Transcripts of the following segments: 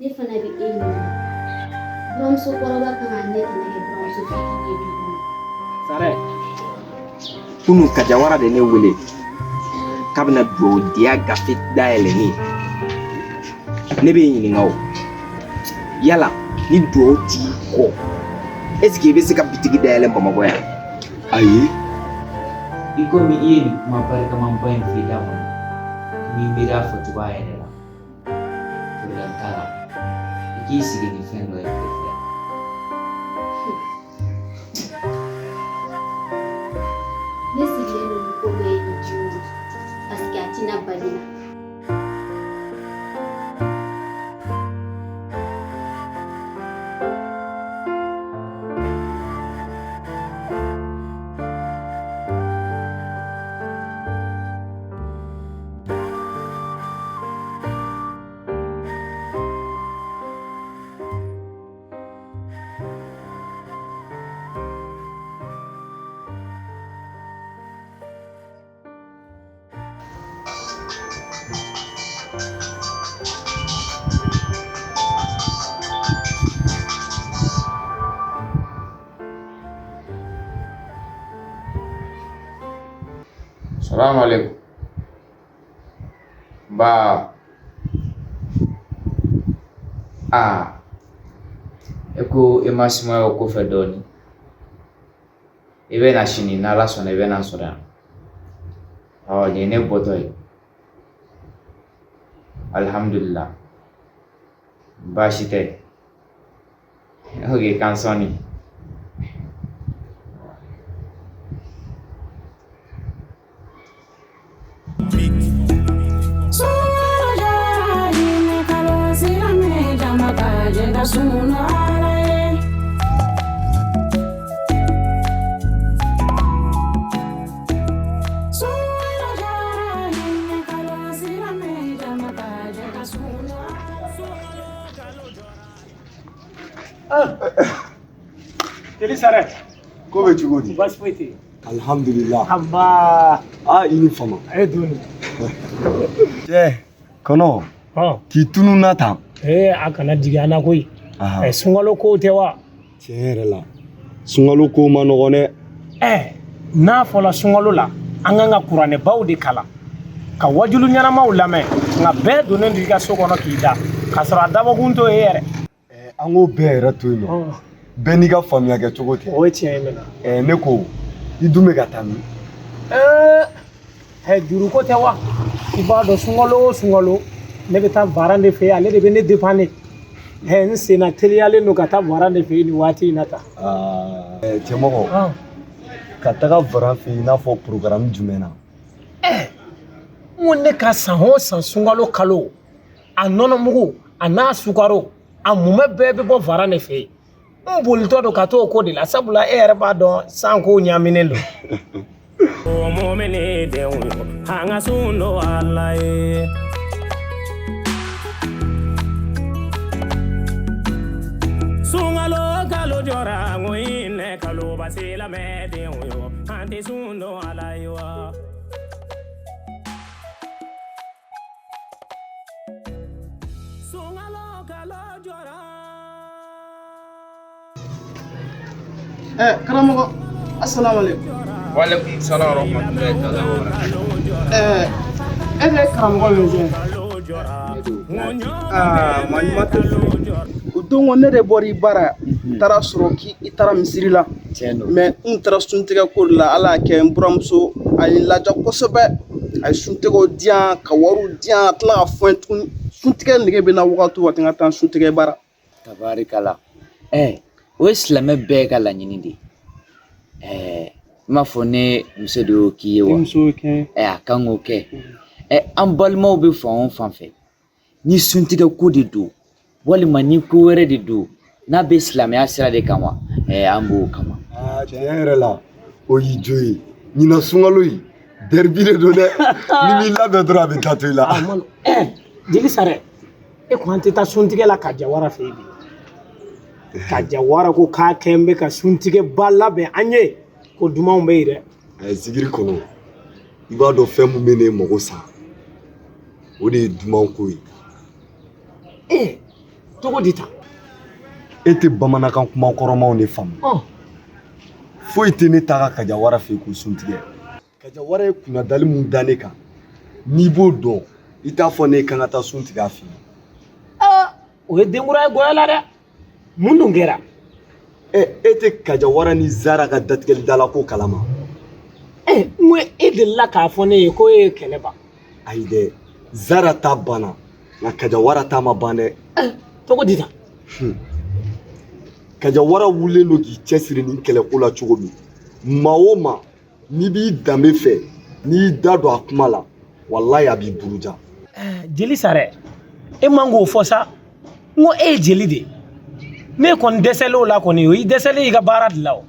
Ne fana bɛ e ɲininka. Buramuso kɔrɔba kan ka ɲɛ tɛmɛ kɛ buramuso fitinin ye du kɔnɔ. Sarɛ. Kunu Kajawara de ne wele k'a bɛna dugawudenya gafe dayɛlɛ ne ye. Ne b'e ɲininka o yala ni dugawu t'i kɔ est ce que i bɛ se ka bitigi dayɛlɛ Bamakɔ yan? Ayi. I komi i ye nin kuma barikamanba in fɔ i da kɔnɔ n'i miiri a fɔcogoya yɛrɛ la problème t'a la i k'i sigi ni fɛn dɔ ye tile Ne sigilen don ni ko bɛɛ ye nin diɲɛ parce que a tɛna bali n na. Salamu alaikum. Ba aa e ko i ma sumaya o kɔfɛ dɔɔnin. I bɛ na sini n'Ala sɔnna i bɛ na n sɔrɔ yan. Awɔ nin ye ne bɔtɔ ye. Alihamudulila. Baasi tɛ. Ok k'an sɔɔni. Teli Sarɛ. Ko bɛ cogo di? Baasi foyi tɛ yen. Alhamdulillah. Anba. Aa i ni fama. A ye donni. Cɛ kɔnɔ. K'i tununna tan. Ee a kana jigin an na koyi. Ɛ sunkalo kow tɛ wa? Tiɲɛ yɛrɛ la sunkalo ko man nɔgɔn dɛ. Ɛ n'a fɔla sunkalo la an kan ka kuranɛbaw de kalan ka wajulu ɲɛnamaw lamɛn nka bɛɛ donnen don i ka so kɔnɔ k'i da k'a sɔrɔ a dabɔkun t'o ye yɛrɛ. An k'o bɛɛ yɛrɛ to yen nɔ bɛɛ n'i ka faamuya kɛ cogo tɛ. O ye tiɲɛ ye mɛnɛ. Ɛ ne ko i dun bɛ ka taa min? Ɛ juruko tɛ wa? I b'a dɔn sunkalo o sunkalo ne bɛ taa Varan de fɛ yen ale de bɛ ne dépanner. Ɛ n senna teliyalen don ka taa Varan de fɛ yen nin waati in na tan. Cɛmɔgɔ ka taga Varan fɛ yen i n'a fɔ programme jumɛn na? Ɛ n ko ne ka san o san sunkalo kalo a nɔnɔmugu a n'a sukaro a mumɛ bɛɛ bɛ bɔ Varan de fɛ yen n bolitɔ don ka t'o ko de la sabula e yɛrɛ b'a dɔn san ko ɲaaminen don. Mumini denw an ka sun don Ala ye. Sunkalo kalo jɔra n ko hinɛ kalo ba silamɛ denw yo an tɛ sun don Ala ye wa. Karamɔgɔ asalamu aleykum. Waaleykum salaam wa rahmatulahi taala wa barakatuh. E de ye karamɔgɔ min ye. Aa maa ɲuman tɛ fili. O don ko ne de bɔra i bara taara sɔrɔ k'i taara misiri la. Mais n taara suntigɛ ko de la Ala y'a kɛ n buramuso a ye n ladiya kosɛbɛ a ye suntigɛw di yan ka wariw di yan a tila ka fɔ n ye tuguni suntigɛ nege bɛ n na wagati o wagati n ka taa suntigɛ bara. Tabarikala ɛ o ye silamɛ bɛɛ ka laɲini de ye ɛ i m'a fɔ ne muso de y'o k'i ye wa ɛ a kan k'o kɛ ɛ an balimaw bɛ fan o fan fɛ ni suntigɛ ko de don walima ni ko wɛrɛ de don n'a bɛ silamɛya sira de kan wa ɛ an b'o kama. Aa tiɲɛ yɛrɛ la o y'i jo ye ɲinan sunkalo in derby de don dɛ n'i m'i labɛn dɔrɔn a bɛ datu i la. Jeli Sarɛ e ko an tɛ taa suntigɛ la Kajawara fɛ yen bi Kajawara ko k'a kɛn bɛ ka suntigɛba labɛn an ye ko dumanw bɛ yen dɛ. Ɛ zikiri kɔnɔ i b'a dɔn fɛn min bɛ ne mago sa o de ye dumanko ye. Ee Cogo di tan? E tɛ bamanankan kuma kɔrɔmaw de faamu. Foyi tɛ ne taga Kajawara fɛ k'o sun tigɛ. Kajawara ye kunnadali mun da ne kan, n'i b'o dɔn, i t'a fɔ ne kan ka taa sun tigɛ a fɛ yen. O ye denkura ye gɔyɔ la dɛ. Mun dun kɛra? E tɛ Kajawara ni Zara ka datigɛli dala ko kalama? N ko e delila k'a fɔ ne ye ko e ye kɛlɛ ban. Ayi dɛ, Zara ta banna, nka Kajawara ta ma ban dɛ. Cogo di tan? Kajawara wulilen don k'i cɛsiri nin kɛlɛko la cogo min, maa o maa n'i b'i danbe fɛ, n'i y'i da don a kuma la, walayi a b'i buruja. Jeli Sarɛ, e man k'o fɔ sa. N ko e ye jeli de ye. Ne kɔni dɛsɛlen o la kɔni, o y'i dɛsɛlen i ka baara de la o.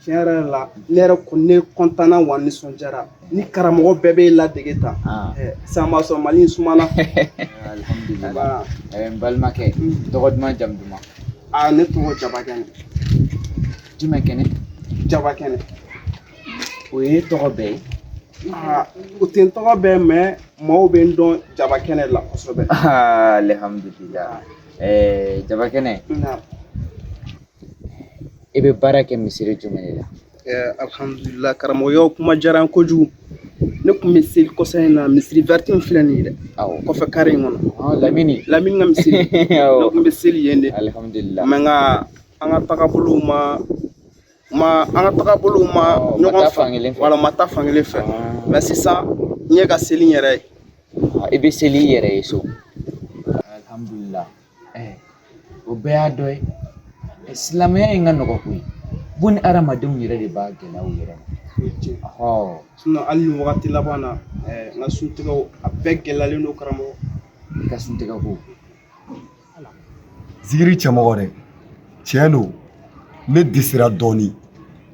Tiɲɛ yɛrɛ la, ne yɛrɛ kɔni ne kɔntanna wa nisɔndiyara. Ni karamɔgɔ bɛɛ b'e ladege tan, sisan b'a sɔrɔ Mali in sumana. Alhamdulilah. N balimakɛ, tɔgɔ duman jamu duman? Ne tɔgɔ Jabakɛnɛ. Jumɛn kɛnɛ? Jabakɛnɛ. O ye tɔgɔ bɛɛ ye? O tɛ n tɔgɔ bɛɛ, mais maaw bɛ n dɔn Jabakɛnɛ la kosɛbɛ. Alhamdulilah. Jabakɛnɛ. E bɛ baara kɛ misiri jumɛn de la? Alhamdulilah, karamɔgɔ kuma diyara n kojugu. Ne tun bɛ seli kɔsa in na misiri verte in filɛ nin ye dɛ. Awɔ. Kɔfɛ kare in kɔnɔ. Lamini. Lamini ka misiri. Ne tun bɛ seli yen de. Alhamdulilah. Mais nka an ka tagabolow ma ɲɔgɔn fankelen fɛ. Wala ma taa fankelen fɛ. Mais sisan n ye ka seli n yɛrɛ ye. I bɛ seli i yɛrɛ ye so. Alhamdulilah. O bɛɛ y'a dɔ ye. Silamɛya in ka nɔgɔ koyi. Bon ni hadamadenw yɛrɛ de b'a gɛlɛya u yɛrɛ ma. Sinon hali ni wagati laban na, n ka suntigɛw a bɛɛ gɛlɛyalen don karamɔgɔ. I ka suntigɛ ko. Zikiri cɛmɔgɔ dɛ, tiɲɛ don, ne dɛsɛra dɔɔnin,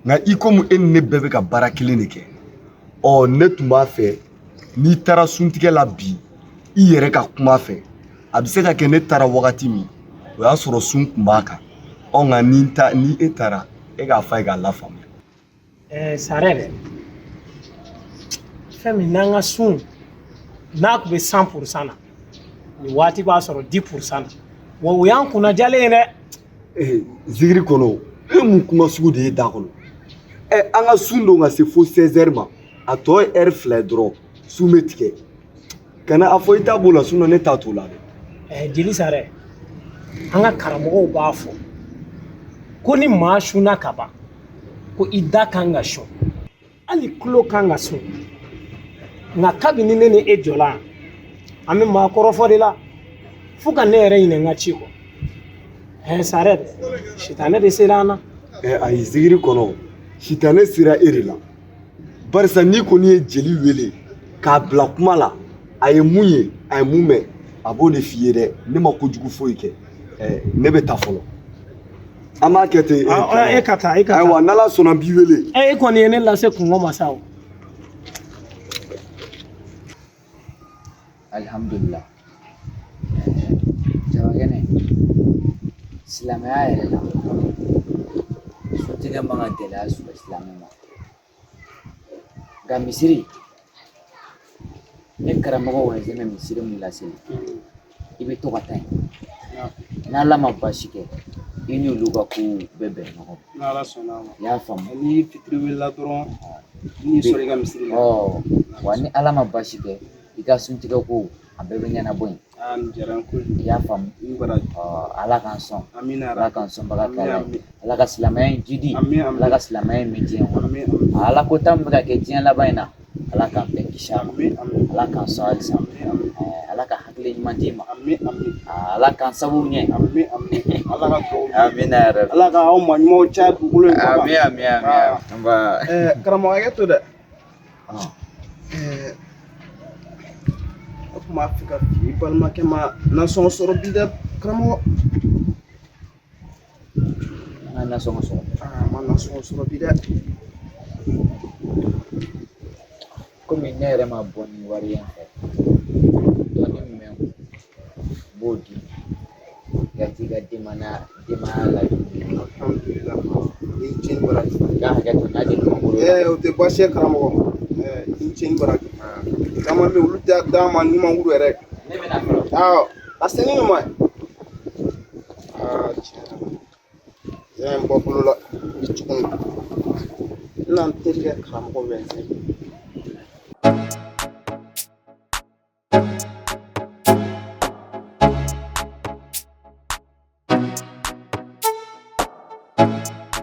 nka i komi e ni ne bɛɛ bɛ ka baara kelen de kɛ, ɔ ne tun b'a fɛ n'i taara suntigɛ la bi, i yɛrɛ ka kuma fɛ, a bɛ se ka kɛ ne taara wagati min, o y'a sɔrɔ sun tun b'a kan. Ɔ nka ni e taara, e k'a fɔ a ye k'a lafaamuya. Sarɛ dɛ, fɛn min n'an ka sun n'a tun bɛ 100% na, nin waati b'a sɔrɔ 10% na, wa o y'an kunnajalen ye dɛ. Zikiri kɔnɔ, e mun kuma sugu de ye da kɔnɔ? An ka sun don ka se fo 16h ma, a tɔ ye heure 2 ye dɔrɔn, sun bɛ tigɛ. Kana a fɔ i ta b'o la, sinon ne ta t'o la dɛ. Jeli Sarɛ, an ka karamɔgɔw b'a fɔ ko ni maa sunna ka ban, ko i da kan ka sun, hali tulo kan ka sun. Nka kabini ne ni e jɔla, an bɛ maa kɔrɔfɔ de la fo ka ne yɛrɛ ɲinɛ n ka ci kɔ. Sarɛ dɛ, sitanɛ de sera an na. Ayi zikiri kɔnɔ, sitanɛ sera e de la. Barisa n'i kɔni ye jeli wele k'a bila kuma la, a ye mun ye, a ye mun mɛn, a b'o de f'i ye dɛ. Ne ma kojugu foyi kɛ. Ne bɛ taa fɔlɔ. An b'a kɛ ten. E ka taa, e ka taa. Ayiwa, n'Ala sɔnna n b'i wele. E kɔni ye ne lase kungo ma sa o. Alhamdulilah. Jabakɛnɛ, silamɛya yɛrɛ la, suntigɛ man ka gɛlɛya sɔrɔ silamɛ ma. Nka misiri, ne karamɔgɔ wɛrɛ bɛ misiri mun lase, i bɛ to ka taa yen. N'Ala ma baasi kɛ, i ni olu ka kow bɛɛ bɛn ɲɔgɔn ma. N'Ala sɔnna a ma. I y'a faamu. Ni fitiri wulila dɔrɔn, n'i sɔrɔ i ka misiri la. Wa ni Ala ma baasi kɛ, i ka suntigɛ kow a bɛɛ bɛ ɲɛnabɔ yen. Nin diyara n kojugu. I y'a faamu. Ni baraji. Ala k'an sɔn. Amina. Ala k'an sɔnbaga k'Ala ye. Ala ka silamɛya in jidi. Amin. Ala ka silamɛya in mɛn diɲɛ kɔnɔ. Ala ko ta min bɛ ka kɛ diɲɛ laban in na, Ala k'an bɛɛ kisi a ma. Amin. Ala k'an sɔn halisa. Amin. Ala ka hakili ɲuman d'i ma. Amin. Ala k'an sababu ɲɛ. Amin. Ala ka dugawu minɛ. Amina yarabi. Ala ka aw maa ɲumanw caya dugukolo in kɔ kan. Amin. Nba. Karamɔgɔ hakɛ to dɛ. O tun b'a fɛ ka i balimakɛ ma nasɔngɔ sɔrɔ bi dɛ karamɔgɔ. An ka nasɔngɔ sɔrɔ. A ma nasɔngɔ sɔrɔ bi dɛ. Komi ne yɛrɛ ma bɔ ni wari ye n fɛ, dɔɔnin min bɛ n kun, n b'o di i ka t'i ka denbaya ladon. Alhamdulilah. I ni ce ni baraji. I ka hakɛ to n'a di ɲuman bolo la. O tɛ baasi ye karamɔgɔ. I ni ce ni baraji. Caman bɛ yen, olu tɛ d'a ma ɲuman wuru yɛrɛ. Ne bɛna fɔlɔ. Awɔ, a se ni ɲuman ye. Tiɲɛ yɛrɛ la, zɛn in bɔ bolo la bi tuguni. N na n terikɛ karamɔgɔ bɛ n